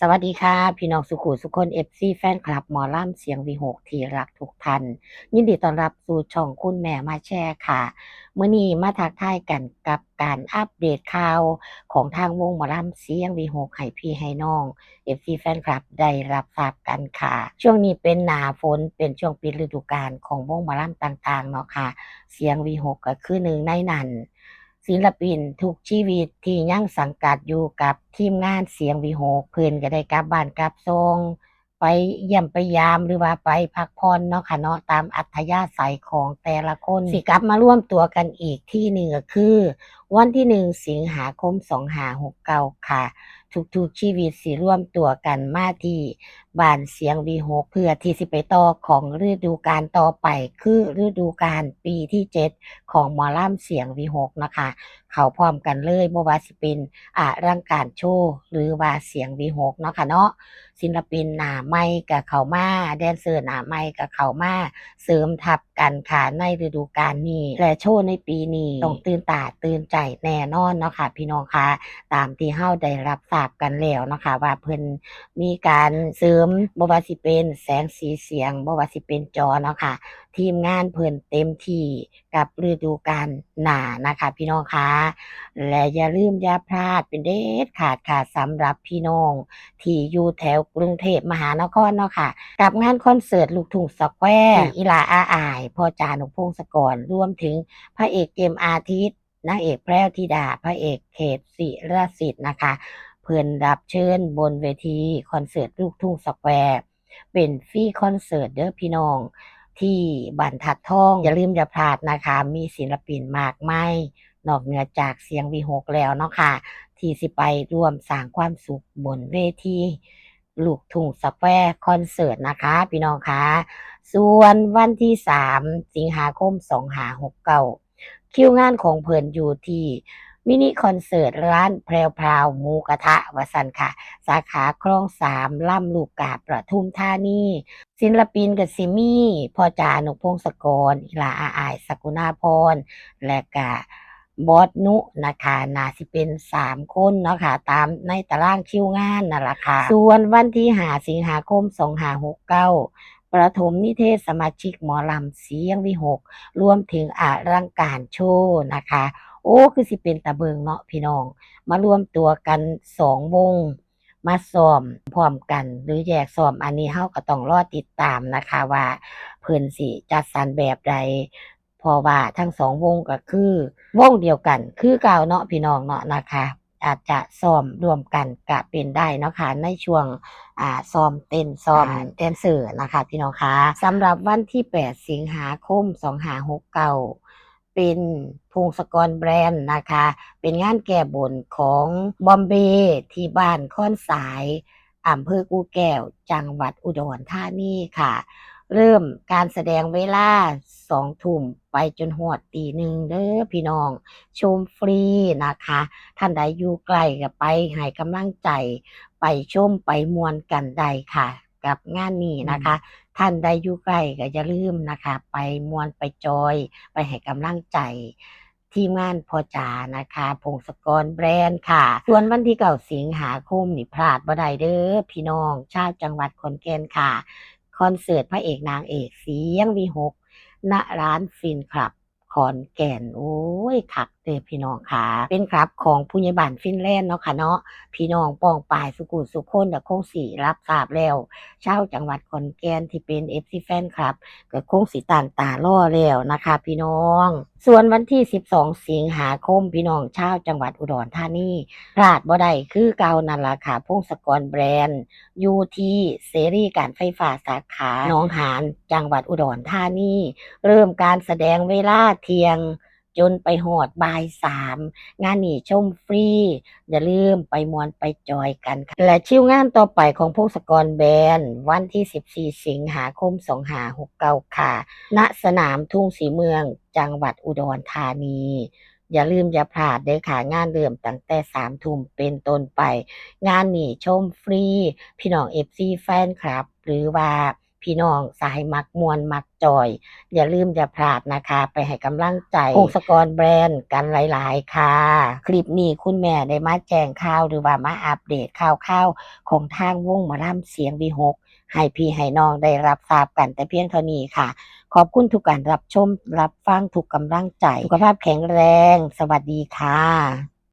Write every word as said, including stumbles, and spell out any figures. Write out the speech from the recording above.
สวัสดีค่ะ พี่น้องสุขุสุคน เอฟซี แฟนคลับหมอลำเสียงวิหกที่รักทุกท่าน ยินดีต้อนรับสู่ช่องคุณแม่มาแชร์ค่ะ มื้อนี้มาทักทายกันกับการอัปเดตข่าวของทางวงหมอลำเสียงวิหกให้พี่ให้น้อง เอฟซี แฟนคลับได้รับทราบกันค่ะ ช่วงนี้เป็นหน้าฝน เป็นช่วงปิดฤดูกาลของวงหมอลำต่างๆเนาะค่ะ เสียงวิหกก็คือหนึ่งในนั้น ศิลปินทุกชีวิตที่ยังสังกัดอยู่กับทีมงานเสียงวิหก เพิ่นก็ได้กลับบ้านกลับซอง ไปเยี่ยมไปยามหรือว่าไปพักผ่อนเนาะค่ะเนาะ ตามอัธยาศัยของแต่ละคน สิกลับมารวมตัวกันอีกที่หนึ่งก็คือวันที่หนึ่งสิงหาคมสองห้าหกเก้าค่ะ ทุกๆชีวิตสิรวมตัวกันมาที่บ้านเสียงวิหก เพื่อที่สิไปต่อของฤดูกาลต่อไป คือฤดูกาลปีที่เจ็ดของหมอลำเสียงวิหกนะคะ เข้าพร้อมกันเลย บ่ว่าสิเป็นอลังการโชว์หรือว่าเสียงวิหกเนาะค่ะเนาะ ศิลปินหน้าใหม่ก็เข้ามา แดนเซอร์หน้าใหม่ก็เข้ามาเสริมทัพกันค่ะ ในฤดูกาลนี้ และโชว์ในปีนี้ต้องตื่นตาตื่นใจแน่นอนเนาะค่ะพี่น้องค่ะ ตามที่เฮาได้รับทราบกันแล้วเนาะค่ะ ว่าเพิ่นมีการเสริม บ่ว่าสิเป็นแสงสีเสียง บ่ว่าสิเป็นจอเนาะค่ะ ทีมงานเพิ่นเต็มที่กับฤดูกาลหน้านะคะพี่น้องค่ะ และอย่าลืมอย่าพลาดเป็นเด็ดขาดค่ะ สำหรับพี่น้องที่อยู่แถวกรุงเทพมหานครเนาะค่ะ กับงานคอนเสิร์ตลูกทุ่งสแควร์ ที่อีหล่าอาอาย พ่อจ๋า นกพงศกร รวมถึงพระเอกเจมส์อาทิตย์ นางเอกแพรวธิดา พระเอกเขตศิรสิทธิ์นะคะ เพิ่นรับเชิญบนเวทีคอนเสิร์ตลูกทุ่งสแควร์ เป็นฟรีคอนเสิร์ตเด้อพี่น้อง ที่บรรทัดทอง อย่าลืมอย่าพลาดนะคะ มีศิลปินมากมาย นอกเหนือจากเสียงวิหกแล้วเนาะค่ะ ที่สิไปร่วมสร้างความสุขบนเวทีลูกทุ่งสแควร์คอนเสิร์ตนะคะพี่น้องคะ ส่วนวันที่สามสิงหาคมสองห้าหกเก้า คิวงานของเพิ่นอยู่ที่มินิคอนเสิร์ตร้านแพรวพราวหมูกระทะ ว่าซั่นค่ะ สาขาคลองสาม ลำลูกกา ปทุมธานี ศิลปินก็สิมี พ่อจ๋า นกพงศกร อีหล่าอาอาย สกุณาพร และกะบอสนุนะคะ น่าสิเป็นสามคนเนาะค่ะ ตามในตารางคิวงานนั่นล่ะค่ะ ส่วนวันที่ห้าสิงหาคมสองห้าหกเก้า ประถมนิเทศสมาชิกหมอลำเสียงวิหก รวมถึงอลังการโชว์นะคะ โอ้ คือสิเป็นตาเบิ่งเนาะพี่น้อง มารวมตัวกันสองวง มาซ้อมพร้อมกันหรือแยกซ้อม อันนี้เฮาก็ต้องรอติดตามนะคะ ว่าเพิ่นสิจัดสรรแบบใด เพราะว่าทั้งสองวงก็คือวงเดียวกันคือเก่าเนาะพี่น้องเนาะนะคะ อาจจะซ้อมร่วมกันก็เป็นได้เนาะค่ะ ในช่วง อ่า ซ้อมเต้น ซ้อม อ่า แดนเซอร์นะคะพี่น้องคะ สำหรับวันที่แปดสิงหาคมสองห้าหกเก้า เป็นพงศกรแบรนด์นะคะ เป็นงานแก้บนของบอมเบย์ที่บ้านคอนสาย อำเภอกู่แก้ว จังหวัดอุดรธานีค่ะ เริ่มการแสดงเวลาสองทุ่มไปจนฮอดตีหนึ่งเด้อพี่น้อง ชมฟรีนะคะ ท่านใดอยู่ไกลก็ไปให้กำลังใจ ไปชมไปม่วนกันได้ค่ะ กับงานนี้นะคะ อืม ท่านใดอยู่ไกลก็อย่าลืมนะคะ ไปม่วนไปจอย ไปให้กำลังใจ ทีมงานพ่อจ๋านะคะ พงศกรแบรนด์ค่ะ ส่วนวันที่เก้าสิงหาคมนี่พลาดบ่ได้เด้อพี่น้องชาวจังหวัดขอนแก่นค่ะ คอนเสิร์ตพระเอกนางเอกเสียงวิหก ณ ร้านฟินคลับขอนแก่น โอ้ย คักเด้อพี่น้องค่ะ เป็นคลับของผู้ใหญ่บ้านฟินแลนด์เนาะค่ะเนาะ พี่น้องป้องปายสุขุสุคนก็คงสิรับทราบแล้ว ชาวจังหวัดขอนแก่นที่เป็น เอฟซี แฟนคลับ ก็คงสิตั้งตารอแล้วนะคะพี่น้อง ส่วนวันที่สิบสองสิงหาคม พี่น้องชาวจังหวัดอุดรธานี พลาดบ่ได้คือเก่านั่นล่ะค่ะ พงศกรแบรนด์ อยู่ที่เสรีการไฟฟ้าสาขาหนองหาน จังหวัดอุดรธานี เริ่มการแสดงเวลาเที่ยง จนไปฮอดบ่ายสาม งานนี้ชมฟรี อย่าลืมไปม่วนไปจอยกันค่ะ และคิวงานต่อไปของพงศกรแบรนด์ วันที่สิบสี่สิงหาคมสองห้าหกเก้าค่ะ ณ สนามทุ่งศรีเมือง จังหวัดอุดรธานี อย่าลืมอย่าพลาดเด้อค่ะ งานเริ่มตั้งแต่สามทุ่มเป็นต้นไป งานนี้ชมฟรี พี่น้อง เอฟซี แฟนคลับ หรือว่า พี่น้องสายมักม่วนมักจอย อย่าลืมอย่าพลาดนะคะ ไปให้กำลังใจพงศกรแบรนด์กันหลายๆค่ะ คลิปนี้คุณแม่ได้มาแจ้งข่าวหรือว่ามาอัปเดตข่าวๆของทางวงหมอลำเสียงวิหค ให้พี่ให้น้องได้รับทราบกันแต่เพียงเท่านี้ค่ะ ขอบคุณทุกการรับชมรับฟังทุกกำลังใจ สุขภาพแข็งแรง สวัสดีค่ะ